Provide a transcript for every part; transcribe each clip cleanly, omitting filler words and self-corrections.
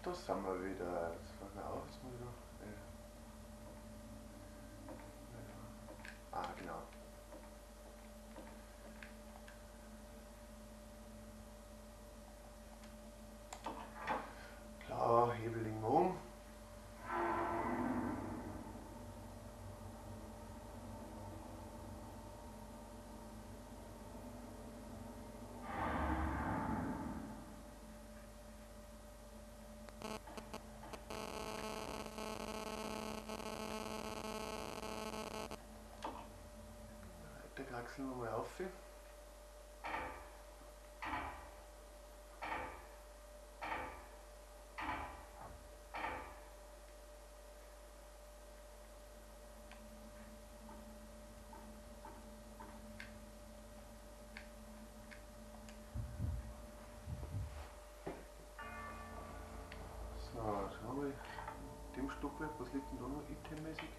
Da sind wir wieder. Jetzt fangen wir auf. Jetzt muss ich noch. Ah, genau. Klar, Hebel legen wir um. Da kraxeln wir mal auf. So, schauen wir mal. In dem Stockwerk, was liegt denn da noch itemmäßig?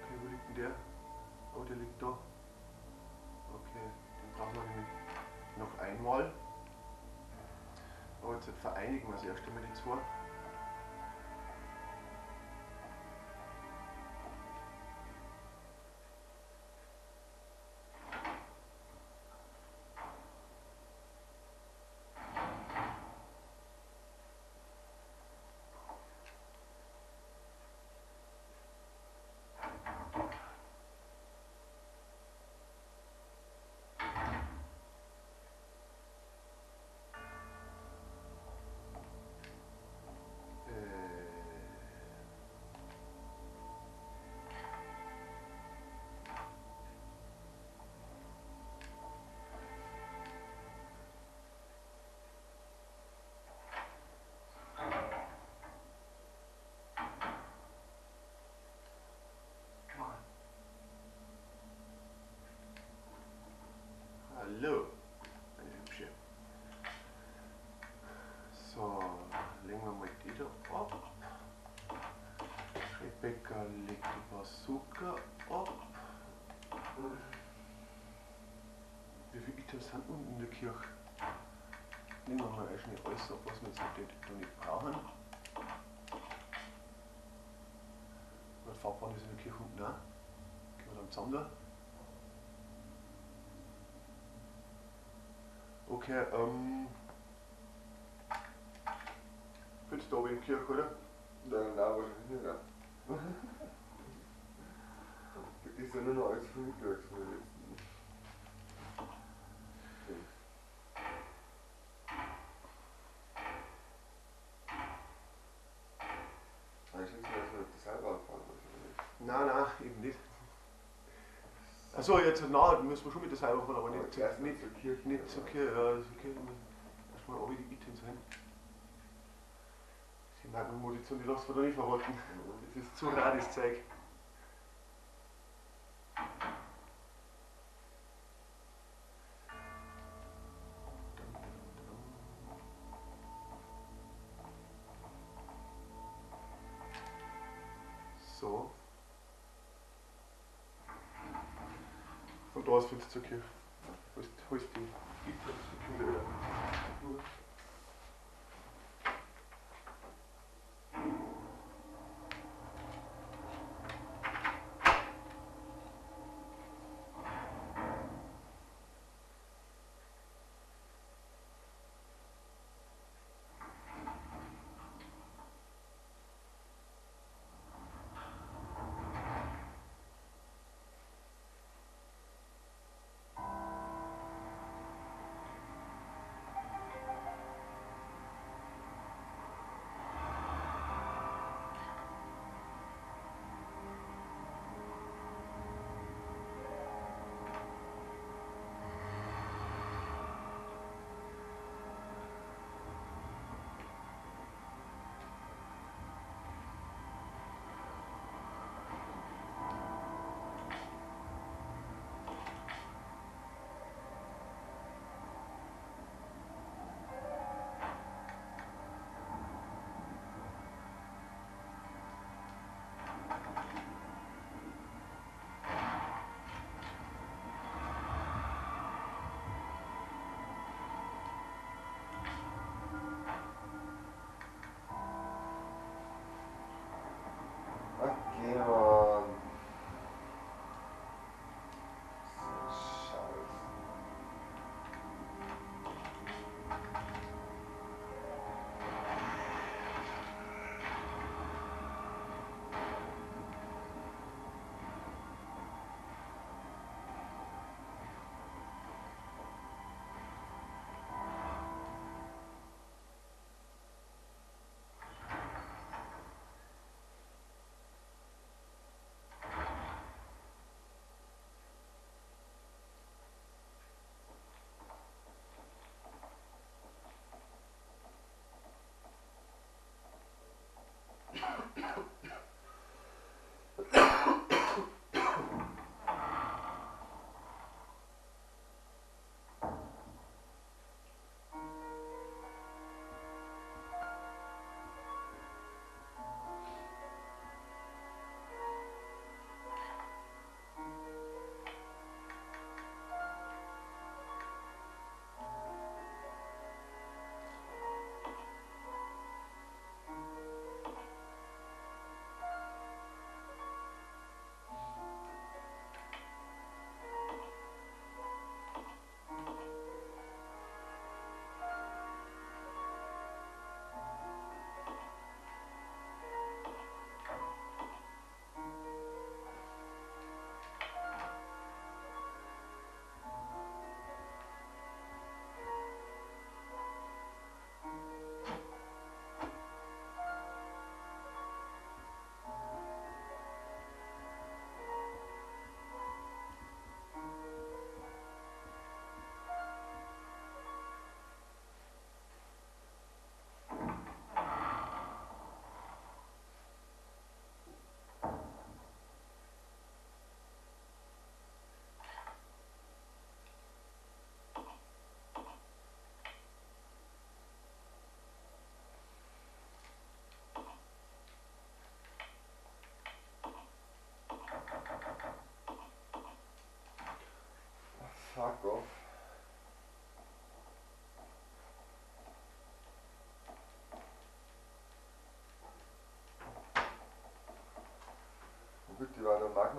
Okay, wo liegt denn der? Oh, der liegt da. Okay, den brauchen wir nämlich noch einmal. Aber jetzt vereinigen wir das erste mit den zwei. Hallo, meine Hübsche. So, legen wir mal die da ab. Rebecca legt die Bazooka ab. Wie viele Items sind unten in der Kirche? Nehmen wir mal schnell alles ab, was wir jetzt da nicht brauchen. Die Fahrbahn ist in der Kirche unten auch. Gehen wir dann zusammen da. Okay, Willst du da oben in die Kirche, oder? Nein, nein, wahrscheinlich nicht. Du gehst ja nur noch alles von mitgekriegt von den letzten. Dings. Aber ich schätze mal, dass wir mit der Seilbahn fahren wahrscheinlich. Nein, nein, eben nicht. Achso, jetzt, nein, müssen wir schon mit der Seilbahn fahren, aber Aber nicht, zuerst nicht, zur Kirche, nicht oder? zur Kirche. Ja, zur Kirche. Erstmal alle die Items rein. Die Magnum-Munition, die lassen wir da nicht verrotten. Das ist zu rar, das Zeug. So. Von da aus findest du zur Kirche. Holst die Items, die Kinder wieder.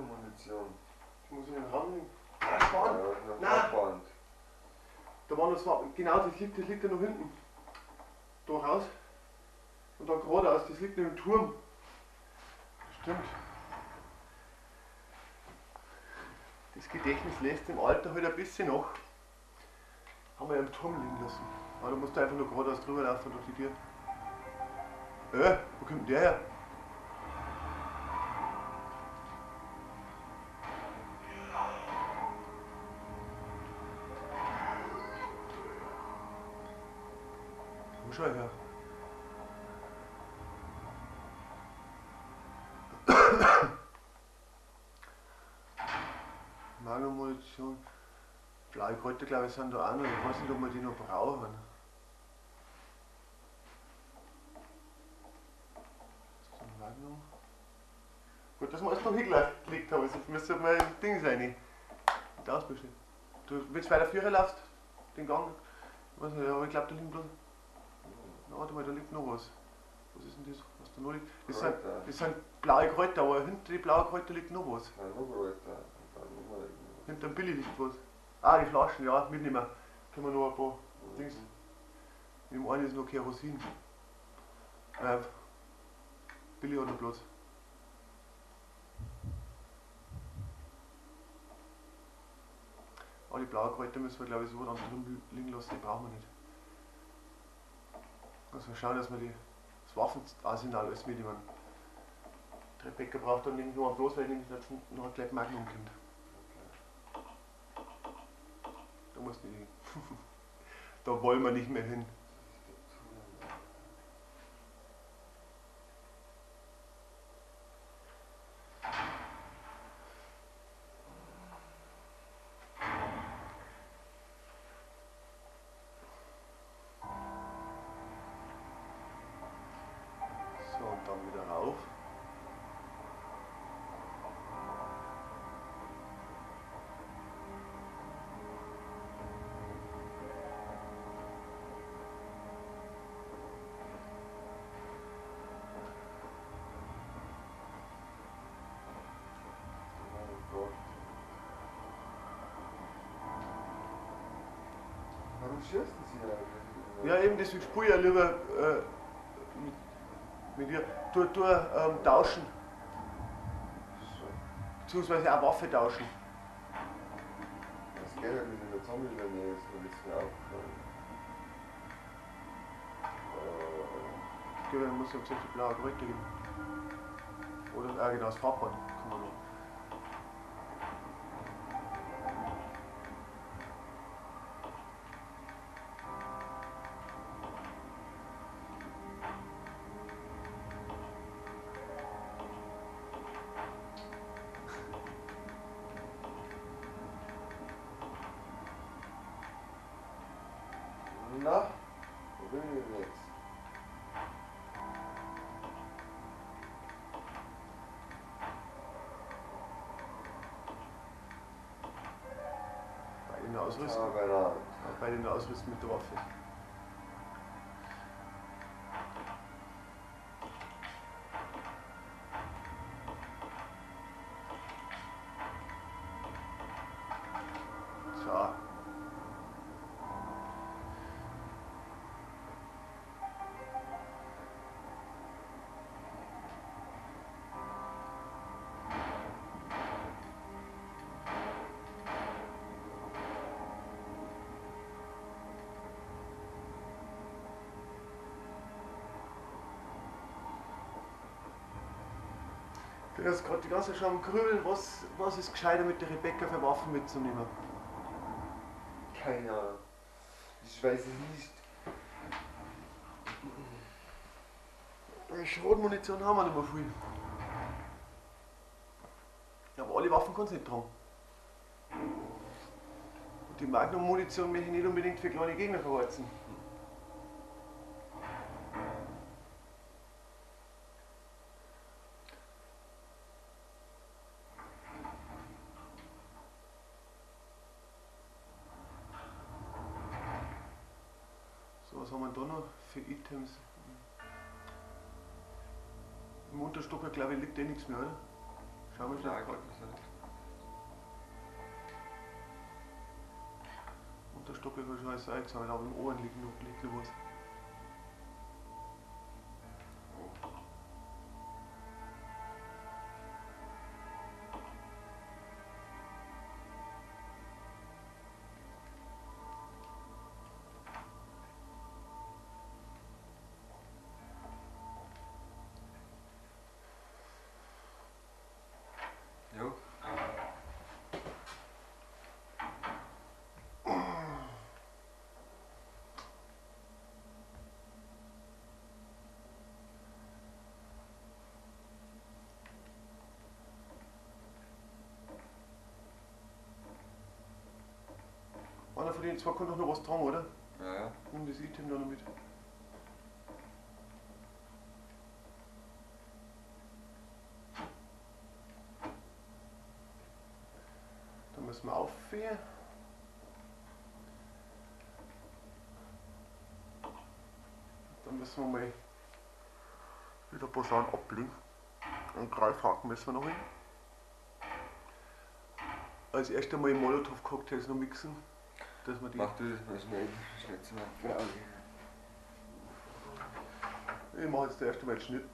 Magnum-Munition. Die muss in den Raum liegen. Ah, Spahn! Ja, Nein. Band. Da war noch zwei. Genau, das liegt ja noch hinten. Da raus. Und dann geradeaus, das liegt noch im Turm. Stimmt. Das Gedächtnis lässt im Alter halt ein bisschen nach. Haben wir ja im Turm liegen lassen. Aber da musst du einfach nur geradeaus drüber laufen durch die Tür. Wo kommt denn der her? Wo schau her? Magnum-Munition. Blaue Kräuter, glaube ich, sind da auch noch. Ich weiß nicht, ob wir die noch brauchen. Ist das ein Magnum? Gut, dass wir alles noch hingelegt haben, sonst müsste mal ein Ding sein. Und ausbestehen. Du, wenn du weiter vorne laufst, den Gang, ich weiß nicht, aber ich glaube, da liegen bloß. Na, warte mal, da liegt noch was. Was ist denn das, was da noch liegt? Das sind blaue Kräuter, aber hinter die blauen Kräuter liegt noch was. Nein, noch Kräuter. Und dann noch mal irgendwas. Hinter dem Billy liegt was. Ah, die Flaschen, ja, mitnehmen. Können wir noch ein paar Dings. In dem einen ist noch Kerosin. Billy hat noch Platz. Aber die blauen Kräuter müssen wir, glaube ich, so dann drüben liegen lassen, die brauchen wir nicht. Also schauen, dass wir das Waffenarsenal alles mitnehmen. Die Rebecca braucht dann nämlich noch einen bloß, weil nämlich jetzt noch ein kleines Magnum kommt. Da muss nicht hin. Da wollen wir nicht mehr hin. So, und dann wieder rauf. Warum schießen sie eigentlich? Ja, eben, deswegen spiele ich ja lieber mit ihr. Tu tauschen. Beziehungsweise auch Waffe tauschen. Das geht ja nicht in der Zombie in der Nähe, ist mir letztes Mal aufgefallen. Okay, dann muss ich die blaue Kräuter geben. Oder, genau, das Farbband kann man noch. Na, wo bin ich denn jetzt? Beide noch ausrüsten. Beide noch ausrüsten mit der Waffe. So. Ich bin jetzt gerade die ganze Zeit schon am Grübeln, was ist gescheiter mit der Rebecca für Waffen mitzunehmen? Keine Ahnung. Ich weiß es nicht. Schrotmunition haben wir nicht mehr viel. Aber alle Waffen kannst du nicht tragen. Und die Magnum-Munition möchte ich nicht unbedingt für kleine Gegner verheizen. So, was haben wir da noch für Items? Im Unterstock, glaube ich, liegt eh nichts mehr, oder? Schau mal schnell. Nein, ich glaub, das ist nicht. Und der Stockwerk ist schon alles eingesammelt, aber im Ohren liegt noch was. Oh. Ja. Einer von den zwei kann doch noch was tragen, oder? Ja, ja. Nimm das Item da noch mit. Dann müssen wir auffahren. Dann müssen wir mal wieder ein paar Sachen ablegen. Und Greifhaken müssen wir noch hin. Als erstes mal Molotow-Cocktails noch mixen. Dass wir die Mach du das mal schnell, schnell zu meinem Frau. Ich mach jetzt erst einmal einen Schnitt.